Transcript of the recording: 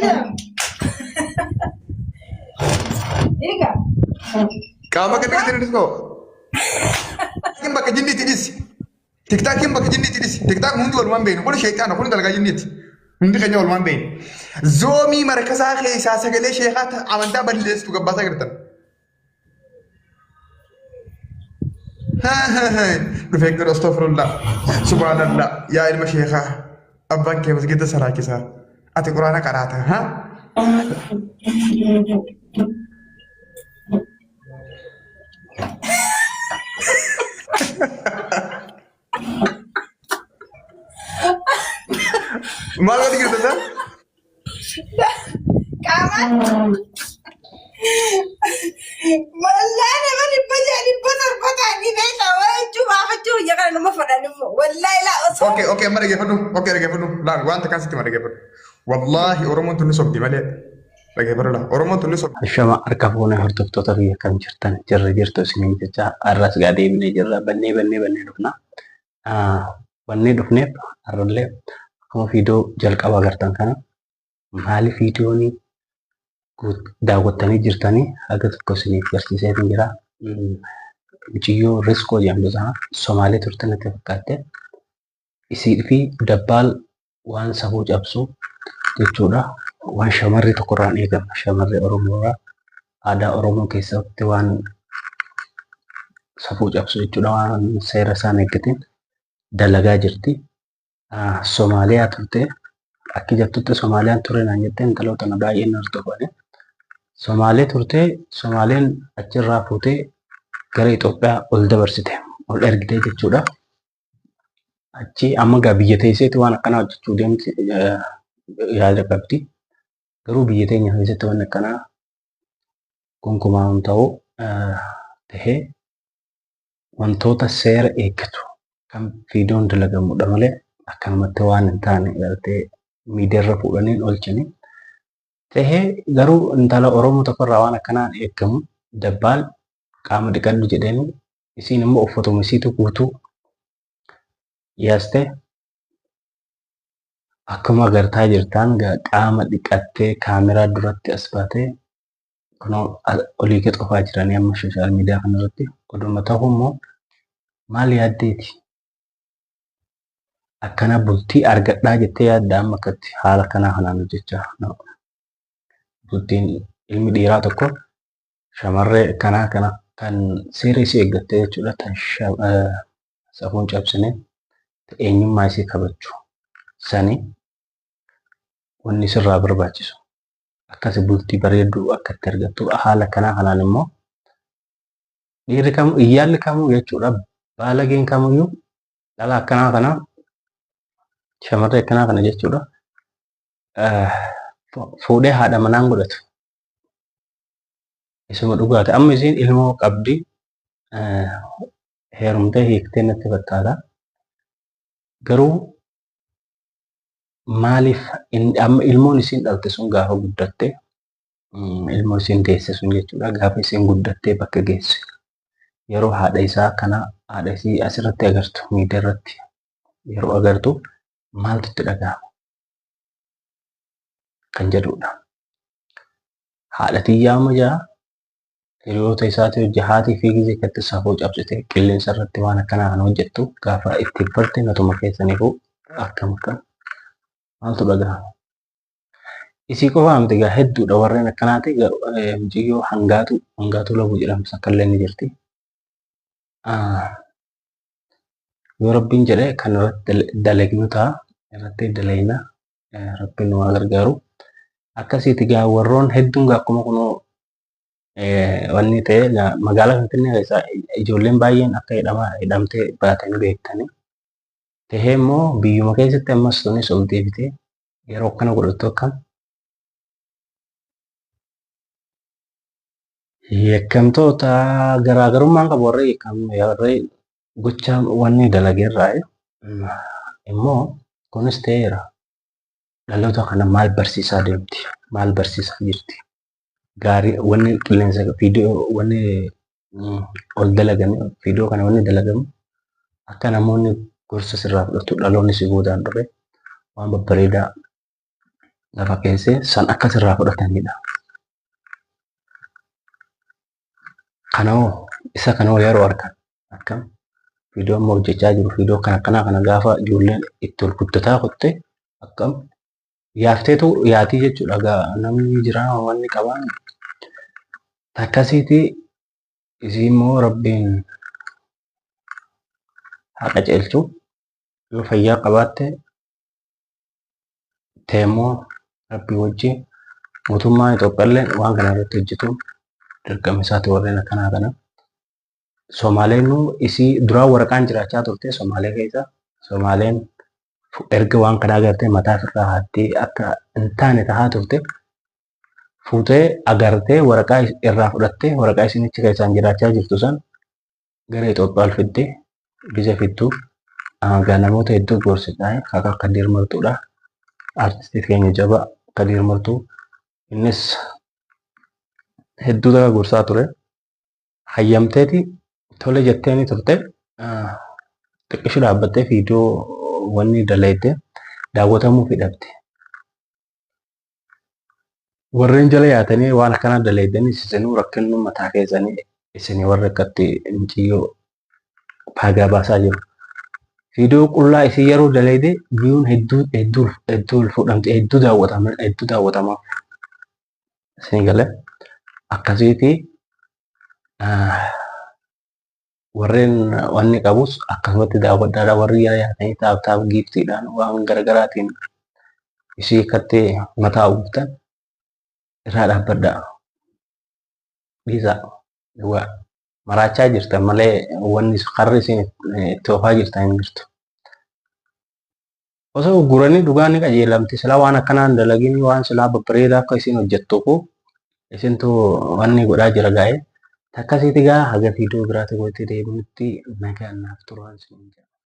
deema. Egaa. Qaama akka dhiqatee dhiskoo. Tikaakiin bakka jinniitti dhisi. Tiktaakiin bakka jinniitti dhisi. Tiktaak hundi walumaan beeknu. Kun sheexaana kun dalagaa jinniiti. Hundi keenya walumaan beeknu. Zoomii markasaa keessaa sagalee sheekaa amantaa balleessitu gabbaasaa jirtan. Dhufee gara astaghfirullah. Subhaanallah. Yaa ilma sheekaa. Abbaan kee masgida salaachisaa. Ati quraana qaraata. Ha? Maal godhi jirta isaa? Qaamaan wallaahi nama 600 700 ta'anii beektaa waa jechuu baafachuu biyya kana nama fadhan immoo wallaahi laa osoo Okay, okay, amma dhaggeeffadhu. Okay, dhaggeeffadhu. Laal, wanta kan sitti ma dhaggeeffadhu. Wallaahi Oromoon tun ni sobdi malee. Dhaggeeffadhu laa. Oromoon tun ni sobdi. Ashama harka fuunee hordoftoota biyya kam jirtan jirra jirtu isiniin jecha har'as gaa deebinee jirra bannee bannee bannee dhufna. Bannee dhufneef har'allee akkuma viidiyoo jalqaba agartan kana maaliif viidiyoon daawwattanii jirtanii haga tokko isiniif garsiiseetiin jira. Muciyyoo Riskoo jedhamtu sana Somaalee turte natti fakkaatte. Isii fi dabbaal waan safuu cabsu jechuudha. Waan shamarri tokkorraa hin eegamne shamarri Oromoorraa aadaa Oromoo keessatti waan safuu cabsu jechuudha. Waan seera isaan eeggatiin dalagaa jirti. Somaaliyaa turte akki jettutti Somaaliyaan ture naan jette intaloota na baay'een na hordofani. Somaalee turte Somaaleen achirraa fuutee gara Itoophiyaa ol dabarsite ol ergite jechuudha. Achi amma gaa biyya teesseeti waan akkanaa hojjechuu deemti yaada qabdi. Garuu biyya teenya keessatti waan akkanaa gonkumaa hin ta'u tahee wantoota seera eeggatu kan viidiyoon dalagamudha malee akkanumatti waan hin taane gartee miidiyaarra fuudhanii hin oolchani. Tahee garuu intala Oromoo tokkorraa waan akkanaan eeggamu dabbaal qaama dhiqadhu jedheeni isiin immoo uffatuma isiitu guutuu yaaste akkuma agartaa jirtaan qaama dhiqattee kaameraa duratti as baatee kunoo olii gad qofaa jiranii amma sooshaal miidiyaa kanarratti oduma ta'u immoo maal yaaddeeti akkana bultii argadhaa jettee yaadda amma akkatti haala kanaa kanaan hojjechaa bultiin ilmi dhiiraa tokko shamarree akkanaa kana kan seera isii eeggattee jechuudha tan safuun cabsine eenyummaa isii kabajju sani wanni sirraa barbaachisu akkasi bultii bareedduu akka itti argattu haala kanaa kanaan immoo dhiirri kamuu iyyaalli kamuu jechuudha baalageen kamuyyuu dhala akkanaa kana shamarree akkanaa kana jechuudha fuudhee haadha manaan godhatu. Isuma dhugaati. Amma isiin ilmoo qabdi heerumtee hiiktee natti fakkaata. Garuu maaliif amma ilmoon isiin dhalte sun gaafa guddatte ilmoo isiin deesse sun jechuudha gaafa isiin guddattee bakka geesse yeroo haadha isaa kana haadha isii asirratti agartu miidiyaa irratti yeroo agartu maaltu itti dhaga'ama kan jedhudha. Haadha tiyyaa amma jaa hiriyoota isaatii hojii haatii fi gizee akkatti safuu cabsite qilleensa irratti waan akkanaa kan hojjettu gaafa itti barte natuma keessaniifuu akkam akkam maaltu dhagahama. Isii qofaa miti egaa hedduudha warreen akkanaati mucayyoo hangaatu hangaatu labu jedhamtu takka illee ni jirti. Yoo rabbiin jedhe kan irratti dalagnu ta'a irratti dalagna rabbiin nu haa gargaaru. Akkasiiti gaa warroon hedduun gaa akkuma kunoo wanni ta'e magaalaa Finfinnee keessa ijoolleen baay'een akka hidhamaa hidhamtee baatanii beektanii. Tahee immoo biyyuma keessatti ammas tunis ol deebitee yeroo akkana godhattu akkam yakkamtoota garaagarummaan qabu warri warri gocha wanni dalageerraa immoo kunis ta'eera. Dhaloota kana maal barsiisaa deemti? Maal barsiisaa jirti? Gaarii wanni qilleensa viidiyoo wanni ol dalagame viidiyoo kana wanni dalagamu akka namoonni gorsa sirraa fudhatu dhaloonni si boodaan dhufe waan babbareedaa Lafa keessee san akka sirraa fudhatanidha. Kanoo isa kanoo yeroo argan akkam viidiyoo amma hojjechaa jiru viidiyoo kana akkanaa kana gaafa ijoolleen itti ol guddataa kutte akkam yaafteetu yaatii jechuudha gaa namni jiraa wanni qabaan takkasiitii isii immoo rabbiin haa qajeelchu yoo fayyaa qabaatte ta'e immoo rabbii wajjin mootummaan Itoophiyaallee waan kana irratti hojjetu dirqama isaati warreen akkanaa kana. Somaaleen isii duraan waraqaan jiraachaa turte Somaalee keessa. Somaaleen erga waan kanaa agartee mataa ofirraa haattee akka hin taane tahaa turte. Fuutee agartee waraqaa irraa fudhattee waraqaa isiin achi keessaan jiraachaa jirtu san gara Itoophiyaa ol fidde gisa fittu gaa namoota hedduu gorsitaa akka Kadiir Martuudha. Artistii keenya jabaa Kadiir Martuu innis hedduu takka gorsaa ture. Hayyamteeti tole jetteeni turte xiqqishu dhaabbattee viidiyoo wanni dalaydde daawwatamuu fidhabde. Warreen jala yaatanii waan akkanaa dalaydanii isinuu rakkinnu mataa keessanii isinii warra akkatti muciyyoo paagaa baasaa jiru. Viidiyoo qullaa isii yeroo dalayde viyuun hedduu hedduu hedduu ol fuudhamte hedduu daawwatama hedduu daawwatama. Isin galee akkasiiti warreen wanni qabus akkasumatti daawwadhaadha warri jala yaatanii taaf taaf giiftiidhaan waan garaagaraatiin isii akkatti mataa uwwiftan irraa dhaabbadhaa. Dhiisaa. Dhugaa. Maraachaa jirtan malee wanni karri isin itti oofaa jirtan hin jirtu. Osoo ugguranii dhugaa ni qajeelamti. Silaa waan akkanaa hin dalagin waan silaa babbareedaa akka isin hojjettuufu isintu wanni godhaa jira gaa'ee. Takkasiiti gaa haga viidiyoo biraatti walitti deebinutti nagaan naaf turaa isiniin jedha.